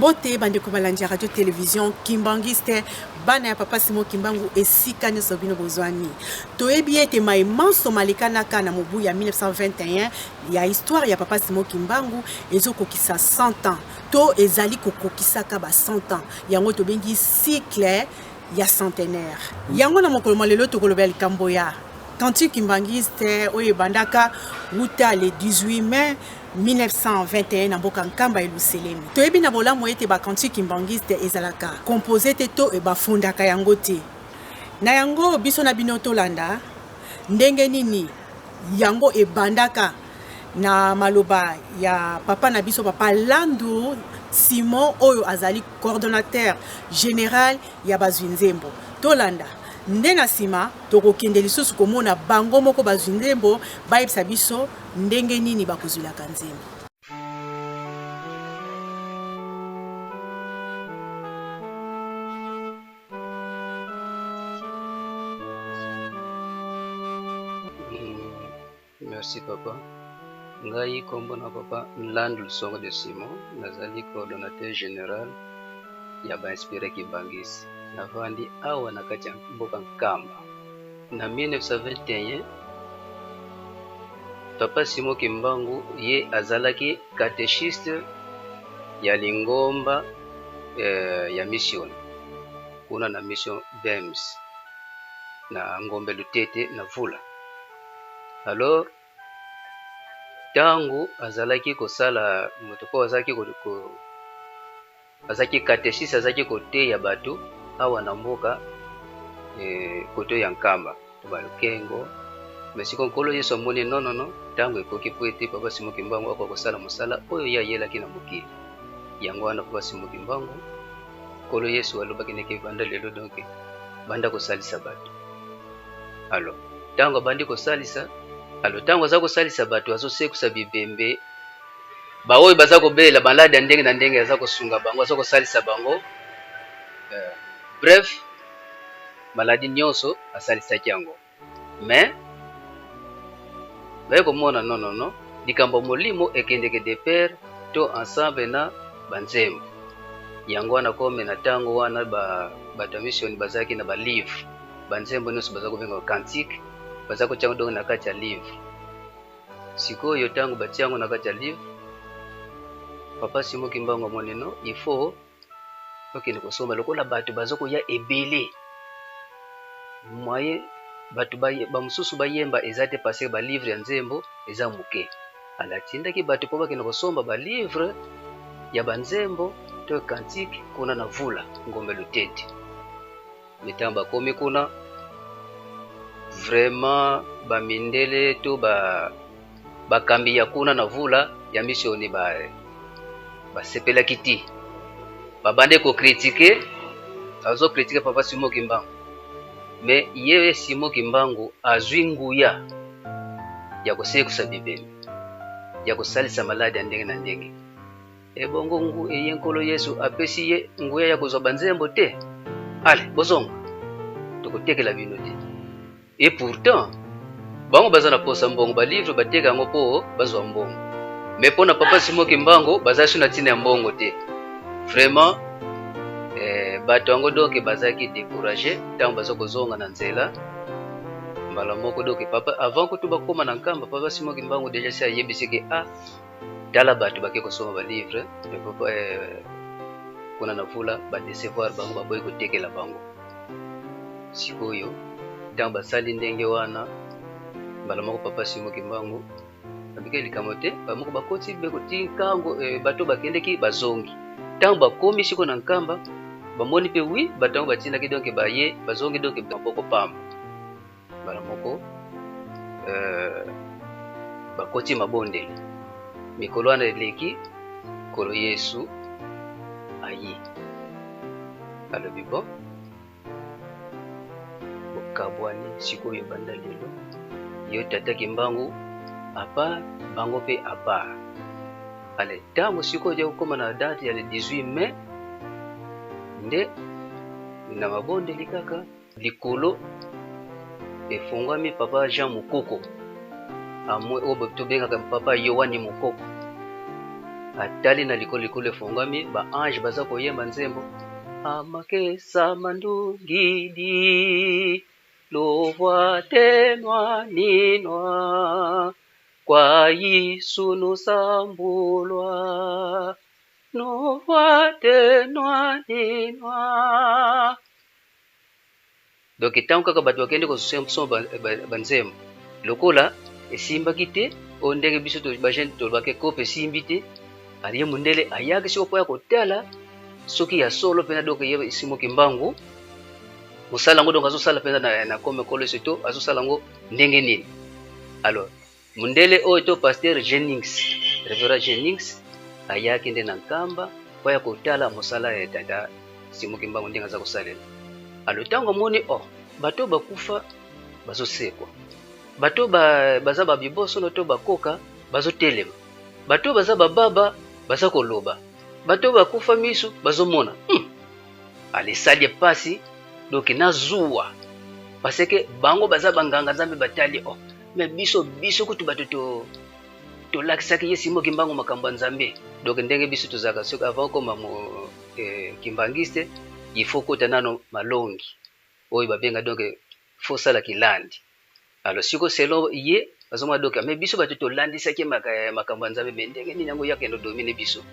Mbote bandeko balandi ya radio television Kimbanguiste, bana ya papa Simon Kimbangu esika nyonso bino bozwami. Toyebi ete maye manso malekanaka na mobu ya 1921 ya histoire ya papa Simon Kimbangu ezokokisa 100 ans to ezali kokokisaka ba 100 ans, yango tobengi cycle ya centenaire. Yango na mokolo mwa lelo tokolobela likambo ya cantique kimbanguiste oyo ebandaka wuta le 18 mai 1921 na mboka Nkamba Yelusalemi. Toyebi na bolamu ete ba cantique kimbanguiste ezalaka compose te to bafundaka yango te. Na yango biso na bino tolanda ndenge nini yango ebandaka na maloba ya papa na biso papa Landu Simon oyo azali coordonnateur general ya bazwi nzembo. Tolanda nde na nsima tokokende lisusu komona bango moko bazwi nzembo bayebisa biso ndenge nini bakozwilaka nzembo. Merci papa. Ngai kombo na papa Nlandu Lusongo de Simon, nazali coordonnateur général ya ba inspiré Kimbanguiste. Navandi awa na kati ya mboka Nkamba. Na 1921 papa Simon Kimbangu ye azalaki catéchiste ya lingomba ya mission kuna na mission Bems na Ngombe Lutete na Vula. Alors tango azalaki kosala moto po azalaki ko azalaki catéchiste, azalaki koteya bato awa na mboka koto ya Nkamba to ba Lukengo. Mais sikoyo Nkolo Yesu amoni non, non, non, tango ekoki po ete papa Simon Kimbangu akoka kosala mosala oyo ye ayelaki na mokili. Yango wana papa Simon Kimbangu, Nkolo Yesu alobaki neke banda lelo, donc banda kosalisa bato. Alors tango abandi kosalisa, alors tango aza kosalisa bato, azosekusa bibembe baoyo baza kobela maladi ya ndenge na ndenge, aza kosunga bango, aza kosalisa bango. Bref, maladi nyonso asalisaki yango. Mais baye komona non, non, non, likambo molimo ekendeke de pair to ensemble na banzembo. Yango wana kome na tango wana bato ya mission bazalaki na ba livre, banzembo nyonso baza kobenga cantique, baza kotia yango donc na kati ya livre. Sikoyo tango batia yango na kati ya livre, papa Simon Kimbangu amoni non, il faut okende kosomba lokola bato baza koya ebele, moyen bato bamosusu bayemba eza te parce que ba livre ya nzembo eza moke. Alatindaki bato po bakende kosomba ba livre ya ba nzembo to cantique kuna na Vula Ngombe Lutete. Mais tango bakomi kuna vraiment ba mindele to bakambi ya kuna na Vula ya missioni basepelaki ti, babande ko critiquer, bazo critiquer papa Simon Kimbangu. Mais ye Simon Kimbangu azwi nguya ya kosekusa bibembe, ya kosalisa maladi ya ndenge na ndenge. Ebongo ngu eye Nkolo Yesu apesi ye nguya ya kozwa banzembo te. Ale bozonga, tokotekela bino te. Et pourtant bango baza na posa mbongo, ba livre bateka yango po bazwa mbongo. Mais pona papa Simon Kimbangu baza su na ntina ya mbongo te. Vraiment bato yango donc bazalaki découragé ntango baza kozonga na nzela mbala moko. Donc papa avant kutu bakóma na Nkamba, papa Simon Kimbangu déjà si ayebisi ke ah, tala bato bake kosomba ba livre, mais papa kuna na Vula ba décevoir bango, baboyi kotekela bango. Sikoyo ntango basali ndenge wana, mbala moko papa Simon Kimbangu abiki likambo te, ba moko bakoti be koti nkango bato bakendeki bazongi. Ntango bakomi sikoyo na Nkamba, bamoni pe wi bato yango batindaki donc baye bazongi donc maboko pamba. Mbala moko bakoti mabondeli. Mikolo wana eleki, Nkolo Yesu aye alobi bon, bokabwani sikoyo banda lelo, yo tata Kimbangu à part, bango pe à part. Ale ntango sikoyo ya kokóma na date ya le 18 mai, nde na mabondeli kaka likolo efungwami papa Jean Mukoko, amwe oyo tobengaka papa Yohani Mukoko. Atali na likolo, likolo efongwami, ba ange baza koyemba nzembo amakesa mandungidi lovwa tenwa ninwa kwa Yesu nusambulwa lovwa tenwa ninwa. Donc ntango kaka bato bakende kosomba banzembo lokola esimbaki te, oyo ndenge biso bajeune tolobaka kope esimbi te, aye mondele ayaki siko mpo ya kotala soki ya solo mpena. Donc ye Simon Kimbangu mosala yango, donc azosala mpenza na comme ekolo to azosala yango ndenge nini. Alors mondele oyo to pasteur Jennings, révérend Jennings, ayaki nde na Nkamba mpo ya kotala mosala ya tata Simon Kimbangu ndenge aza kosalela. Alors ntango amoni oh, bato bakufa bazosekwa, bato baza babibosono to bakoka bazotelema, bato baza bababa baza koloba, bato bakufa misu bazomona. Alesali epasi, donc nazuwa parce que bango baza banganga Nzambe. Batali oh, mais biso kutu bato to tolakisaki ye Simon Kimbangu makambo ya Nzambe. Donc ndenge biso tozalaka, soki avant koma mo kimbangiste, il faut kota nano malongi oyo babenga, donc faut sala kilandi. Alors siko selon ye azomona, donc mais biso bato tolandisaki makambo ya Nzambe, mais ndenge nini yango yakende domine biso?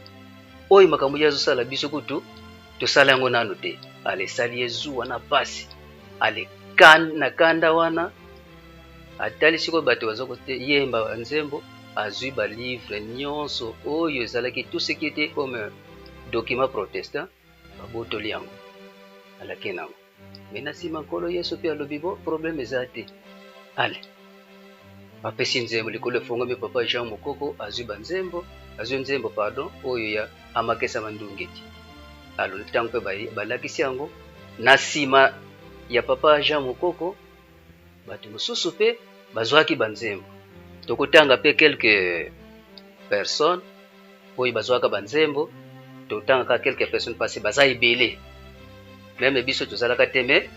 Oyo makambo ye azosala, biso kutu tosala yango nano te. Ale esali ye zuwa na pasi. Ale na kanda wana atali sikoyo bato baza koyemba nzembo, azwi balivre nyonso oyo ezalaki, tout ce qui était comme document protestant, babotoli yango, alaki nango. Mais na nsima Nkolo Yesu mpe alobi bo problème eza te. Ale bapesi nzembo, likolo efongami, papa Jean Mokoko azwi banzembo, azwi nzembo, pardon, oyo ya amakesa mandungeti. Alors ntango mpe balakisi yango na nsima ya papa Jean Mokoko, bato mosusu mpe bazwaki banzembo. Tokotanga mpe quelques personnes oyo bazwaka banzembo. Totangaka quelques personnes parce baza ebele. Même biso tozalaka te, mais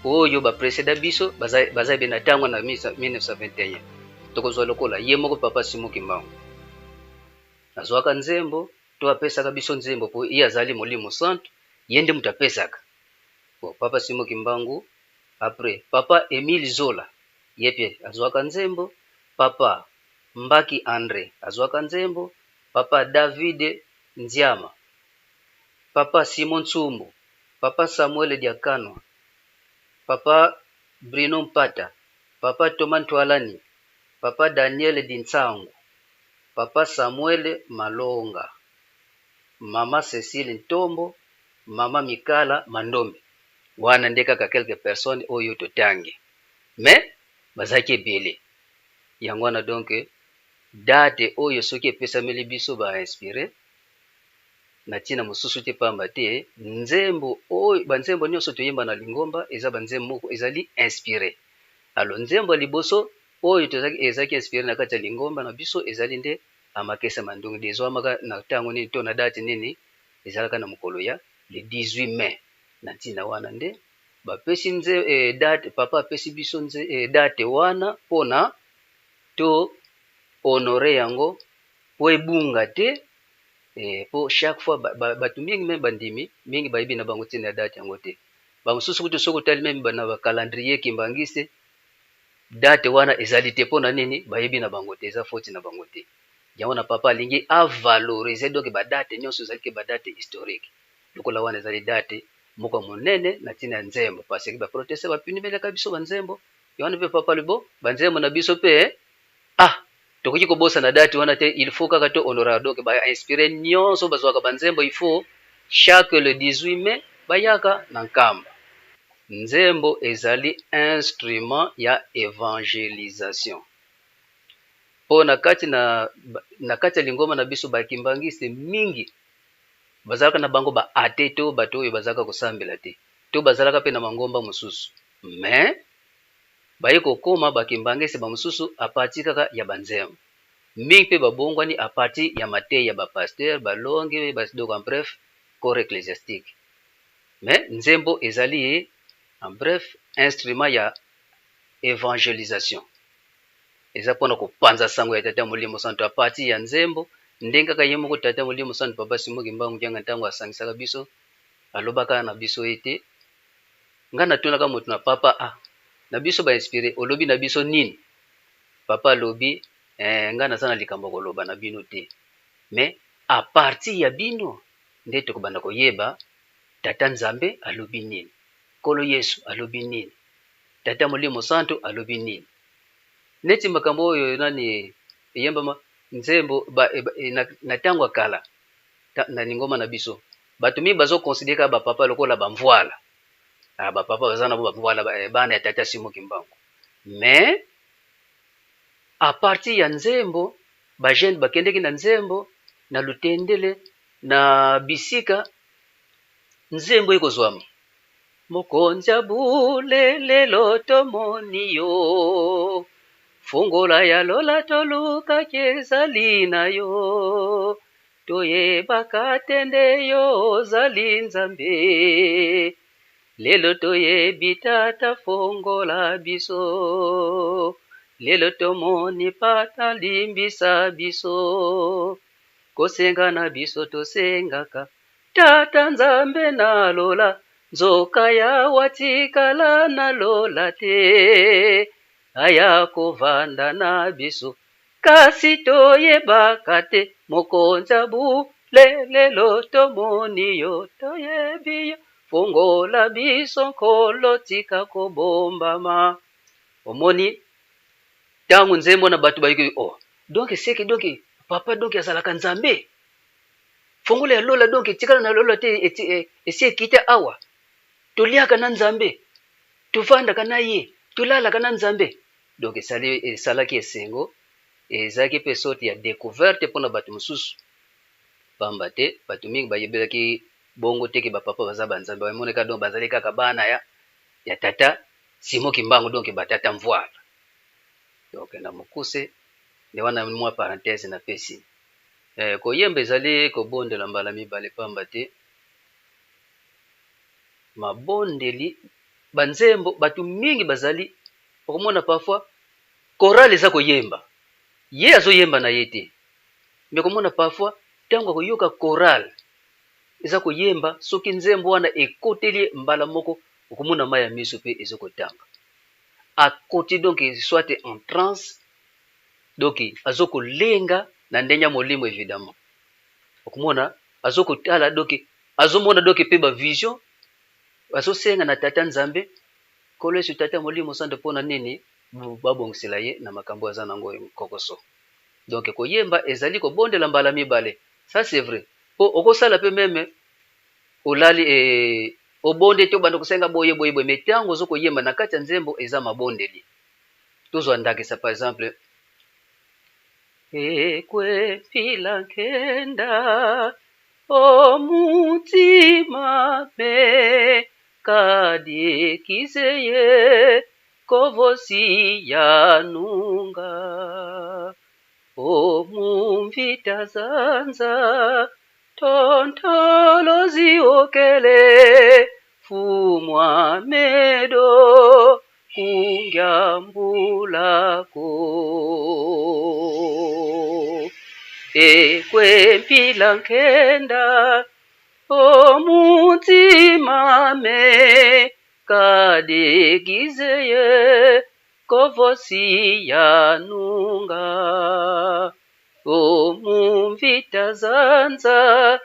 oyo baprécéda biso baza ebele. Na ntango na 1921, tokozwa lokola ye moko papa Simon Kimbangu azwaka nzembo to apesaka biso nzembo, mpo ye azali Molimo Santo, ye nde moto apesaka. Bon, papa Simon Kimbangu, après papa Emile Zola, ye mpe azwaka nzembo, papa Mbaki André azwaka nzembo, papa David Nziama, papa Simon Tsumbu, papa Samuel Diakanwa, papa Bruno Mpata, papa Thomas Ntwalani, papa Daniel Dintsangu, papa Samuel Malonga, mama Cécile Ntombo, mama Mikala Mandombe. Wana nde kaka quelques personnes oyo totangi, mais bazalaki ebele. Yango wana donc date oyo soki epesameli biso bainspiré na ntina mosusu te, pamba te nzembo oyo, banzembo nyonso toyemba na lingomba eza banzembo moko ezali inspiré. Alors nzembo ya liboso oyo ezalaki inspiré na kati ya lingomba na biso ezali nde amakesa mandungu. Ezwamaka na ntango nini to na date nini? Ezalaka na mokolo ya le 18 mai. Na ntina wana nde bapesi nze date, papa apesi biso nze date wana mpona to honore yango po ebunga te, po chaque fois bato mingi, même bandimi mingi, bayebi na bango ntina ya date yango te. Bamosusu kutu soki otali même na bacalendrier kimbangiste, date wana ezali te. Mpona nini? Bayebi na bango te, eza foti na bango te. Yango na papa alingi avaloriser donc badate nyonso ezali ke badate historique. Lokola wana ezali date moko ya monene na ntina ya nzembo, parce que baprotestants bapinimelaka biso banzembo yango wana mpe papa lobo banzembo na biso mpe ah, tokoki kobosana date wana te, il faut kaka to honorer. Donc bainspiré nyonso bazwaka banzembo, il faut chaque le 18 mai bayaka na Nkamba. Nzembo ezali instrument ya évangélisation, mpo na kati ya lingomba na biso bakimbangiste mingi bazalaka na bango ba athées to bato oyo bazalaka kosambela te to bazalaka mpe na mangomba mosusu, mais baye kokóma bakimbangiste bamosusu à partir kaka ya banzembo. Mingi mpe babongwani à partir ya mateya ya bapasteur balongi, donc en bref corps ecclésiastique. Mais nzembo ezali en bref instrument ya évangélisation, eza mpona kopanza sango ya Tata Molimo Santo à partir ya nzembo. Ndenge kaka ye moko Tata Molimo Santu Papa Simon Kimbangu Kiangani ntango asangisaka biso, alobaka na biso ete ngai natunaka moto na papa a na biso ba inspire olobi na biso nini? Papa alobi eh, ngai naza na likambo ya koloba na bino te, mais à partir ya bino nde tokobanda koyeba Tata Nzambe alobi nini, Nkolo Yesu alobi nini, Tata Molimo Santu alobi nini. Neti makambo oyo nani eyembama nzembo ba, e, e, na, na ntango ya kala ta, na lingomba na biso bato mingi bazo considere kaka bapapa lokola bamvuala. Ah, bapapa baza na bo bamvuala ba, eh, bana ya tata Simon Kimbangu. Mais à partir ya nzembo ba jeune bakendeki na nzembo na lutendele na bisika nzembo ekozwama Mokonzi ya bule lelo tomoni yo, fungola ya lola tolukaki ezali na yo, toyebaka te nde yo ozali Nzambe, lelo toyebi Tata fongola biso, lelo tomoni Pata limbisa biso, kosenga na biso tosengaka Tata Nzambe na lola, nzoka Yawe atikala na lola te, aya kovanda na biso, kasi toyebaka te. Mokonzi ya bule lelo tomoni yo, toyebi yo, fongola biso Nkolo, tika kobombama. Omoni ntango nzembo na bato bayoki, oh donc seke donc papa donc azalaka Nzambe. Fongola ya lola donc etikala na lola te, esi ekita awa. Toliaka na Nzambe, tovandaka na ye, tolalaka na Nzambe. Donc esali esalaki esengo, ezalaki mpe sorte ya decouverte mpona bato mosusu, pamba te bato mingi bayebelaki bongo te ke ba papa baza ba Nzambe, bamonaka donc bazali kaka bana ya ya tata Simon Kimbangu, donc ba tata mvuala. Donc na mokuse nde wana mwa parenthèse napesi. Eh, koyemba ezali kobondela mbala mibale pamba te mabondeli banzembo bato mingi bazali okomona parfois chorale eza koyemba ye azoyemba na ye te me komona parfois ntango akoyoka chorale eza koyemba soki nzembo wana ekoteli ye mbala moko okomona mai ya miso mpe ezo kotanga akoti donc soit en transe Donc azo kolenga na ndenge ya molimo evidemment. Okomona azo kotala donc azomona donc pe ba vision azosenga na tata Nzambe Nkolo Yesu tata molimo santo pona nini babongisela ye na makambo aza nango nkokoso. Donc koyemba ezali kobondela mbala mibale. Ça c'est vrai. Po okosala pe meme olali eh, obonde te obanda kosenga boye boye boye mais tango ozo koyemba na kati ya nzembo eza mabondeli. Tozwa ndakisa par exemple Ekwepila nkenda omutima me kadikiseye kovosi ya nunga omumvita zanza tontolozi okele fumwa medo kungyambulako ekwempila nkenda omutima me kadegizeye kovosi ya nunga omumvita zanza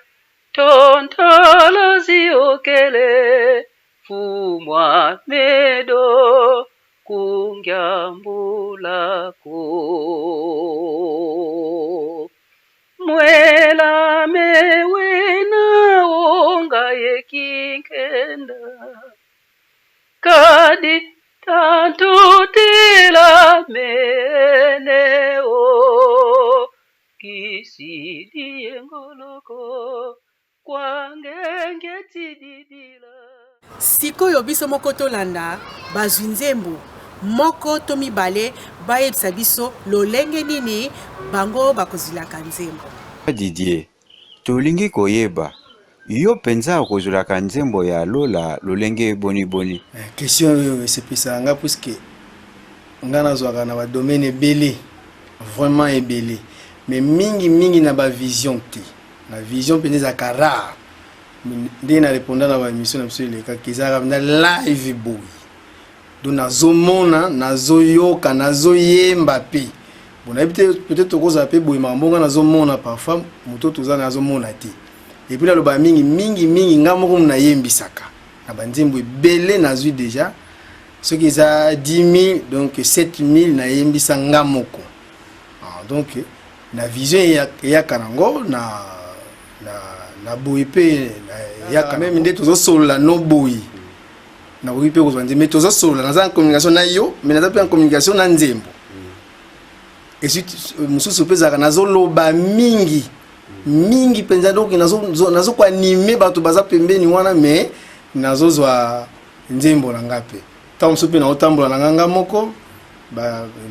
tontolozi okele fumwa medo kungyambulako mwela mewena onga yekinkenda kadi tantutila meneo kisidi ngoloko Sikoyo biso moko tolanda bazwi nzembo moko to mibale bayebisa biso lolenge nini bango bakozwilaka nzembo. Didier, tolingi koyeba, yo penza okozwelaka nzembo ya Lola lolenge boni boni? Question oyo esepelisaka nga puisque nga nazwaka na ba domaine ebele vraiment ebele. Mais mingi mingi na ba vision te. Na vision mpenza ezalaka rare. Ndenge na reponda na ba emission na biso elekaki, ezalaka mpenza live boye. Donc nazomona, nazoyoka, nazoyemba mpe. Bon, nayebi te, peut-être tokozala mpe boye makambo nga nazomona parfois moto toza na azomona te. Et puis naloba mingi mingi mingi nga moko nayembisaka na banzembo ebele nazwi déjà soki eza 10 000, donc 7 000 nayembisa nga moko. Ah, donc na vision eyaka nango na boye mpe eyaka même nde tozosolola no boye, nakoki mpe kozwa nzembo, mais tozosolola, naza en communication na yo, mais naza mpe en communication na nzembo. Ensuite mosusu mpe ezalaka nazoloba mingi mingi mpenza, donc nazokoanimer bato baza pembeni wana, mais nazozwa nzembo na nga mpe. Ntango mosusu mpe naotambola na nga nga moko,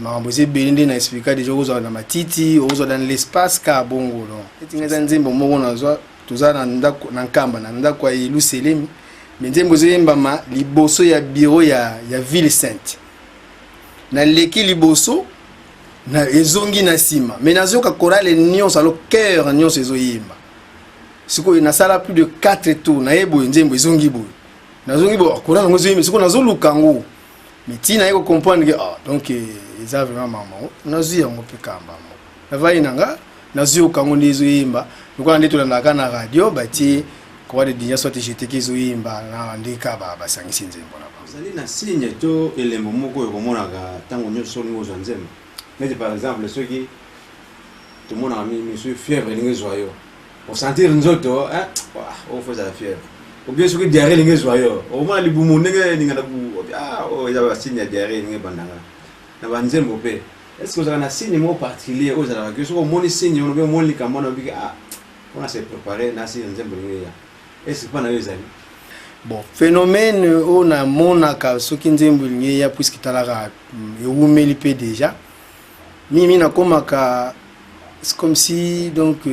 makambo eza ebele nde na explika déjà, okozwa na matiti, okozwa dans l'espace ka bongo. Donc eti nga eza nzembo moko nazwa, toza na ndako na Nkamba, na ndako ya Yelusalemi, mais nzembo ezoyembama liboso ya bureau ya ville sainte. Naleki liboso na ezongi na nsima, mais nazoyoka chorale nyonso, alors chœur nyonso ezoyemba. Sikoyo nasala plus de 4 tours, naye boye, nzembo ezongi boye, nazongi boye, chorale yango ezoyemba. Sikoyo nazoluka yango, mais ntina ye kocomprendre ke ah, donc eza vraiment mama yango, nazwi yango mpe kamba moko, navai na nga, nazwi yoka yango nde ezoyemba lokola nde tolandaka na radio, batie Croix de Dinya soit jeteke ezoyemba na nde ka basangisi nzembo na bango. Ozali na signe to elembo moko oyo komonaka ntango nyonso olingi ozwa nzembo? Neti par exemple soki tomonaka mingi, soki fièvre elingi ezwa yo, osentir nzoto ofo ezala fièvre, ou bien soki diarrhée elingi ezwa yo, omona libumu ndenge elingana bu, oyo eza basigne ya diarrhée elingi ebandanga. Na banzembo mpe, est ce que ozalaka na signe moko particulier oyo ozalaka ke soki omoni signe wana, obi omoni likambo wana, obiki ah, mpona se préparer na signe nzembo elingi eya? Est ce que mpa na yo ezali? Bon, phénomène oyo namonaka soki nzembo elingi eya, puisque talaka ewumeli mpe déjà mingi, nakomaka c'est comme si donc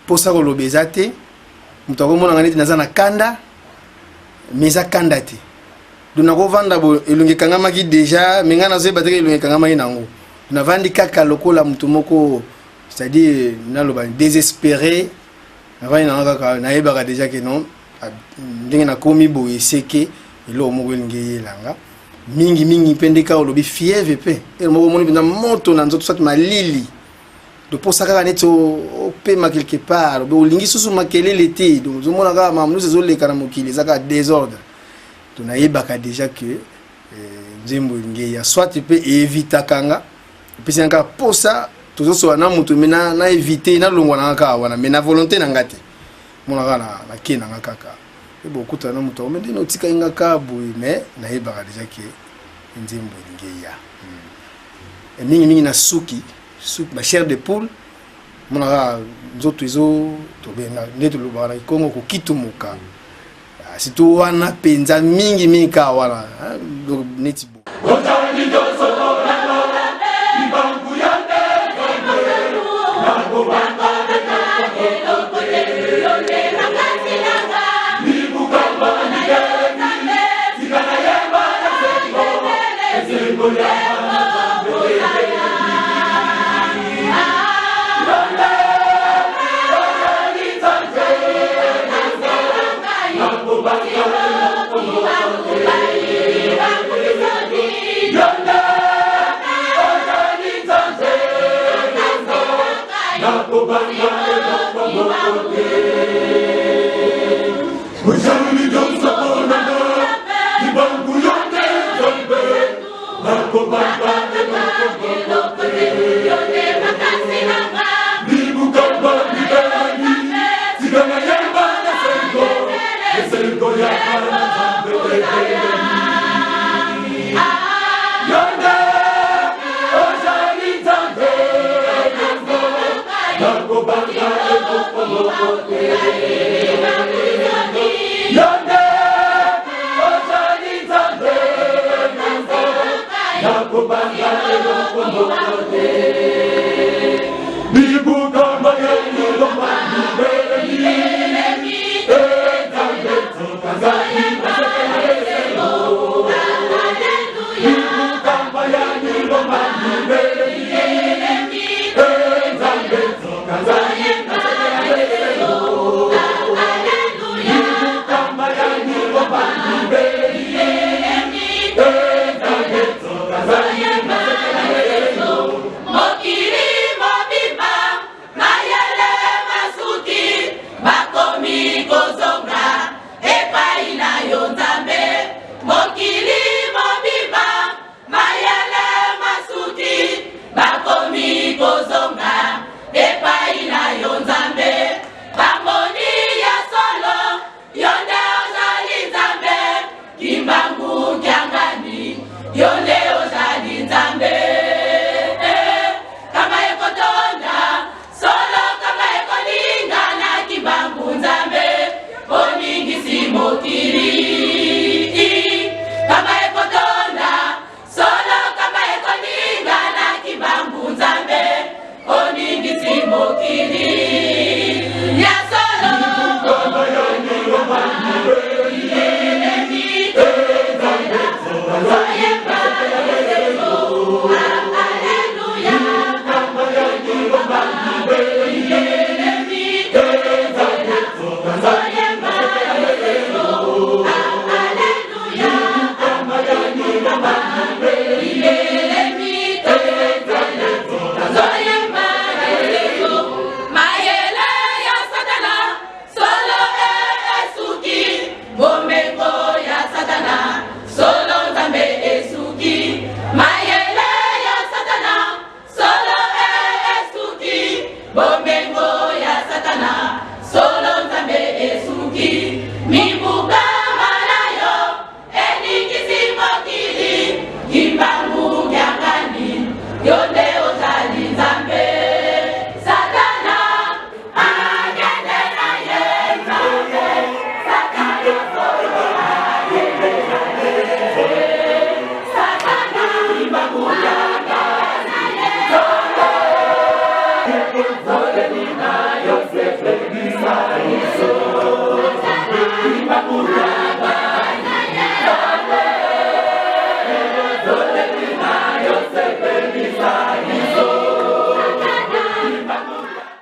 mposa koloba eza te. Moto akomonanga neti naza na kanda, mais eza kanda te. Donc nakovanda boye, elongi ekangamaki déjà, mais ngai nazoyeba teke elongi ekangamaki nango. Navandi kaka lokola moto moko, c'est-à-dire naloba désespéré, navandi nanga kaka, nayebaka déjà ke non, ndenge nakomi boye eseke eloko moko elingi eyelanga mingimingi. Mpe nde kaka olobi fièvre, mpe elo moko omoni mpenza moto na nzoto, soit malili, toposa kaka neti opema quelque part, olingi susu makelele te. Donc ozomona kaka makambo nyonso ezoleka na mokili eza kaka désordre. To nayebaka déjà ke nzembo elingi eya, soit mpe eevitaka nga, epesi nga kaka posa tozosola na moto, mais na évite, nalongwa nanga kaka wana, mais na volonté na nga te. Mona kaka nake nanga kaka ebe okutana na moto, me ndeni otikali nga kaka boye, mais nayebaka déjà ke nzembo elingi eya. Mingimingi na suki suki, bachair de poule, mona kaka nzoto ezo tobenga nde tolobaka na Kikongo kokitumuka, surtout wana mpenza mingimingi kaka wana, donc neti bo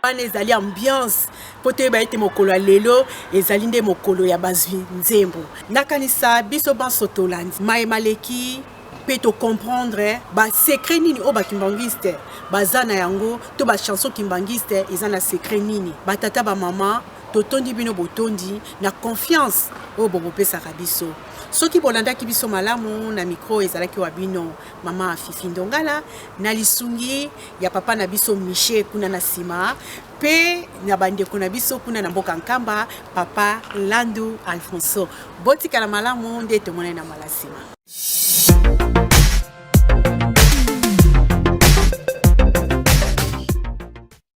Wana ezali ambiance mpo toyeba ete mokolo ya lelo ezali nde mokolo ya bazwi nzembo. Nakanisa biso banso tolandi maye maleki mpe to comprendre ba secret nini oyo ba kimbanguiste baza na yango to ba chanson kimbanguiste eza na secret nini. Ba tata ba mama totondi bino botondi na confiance oyo bokopesaka biso. Soki bolandaki biso malamu na micro ezalaki wa bino mama Fifi Ndongala na lisungi ya papa na biso Miche kuna na sima pe na bandeko na biso kuna na mboka Nkamba papa Landu Alfonso. Botikala malamu nde tomonani na mbala sima.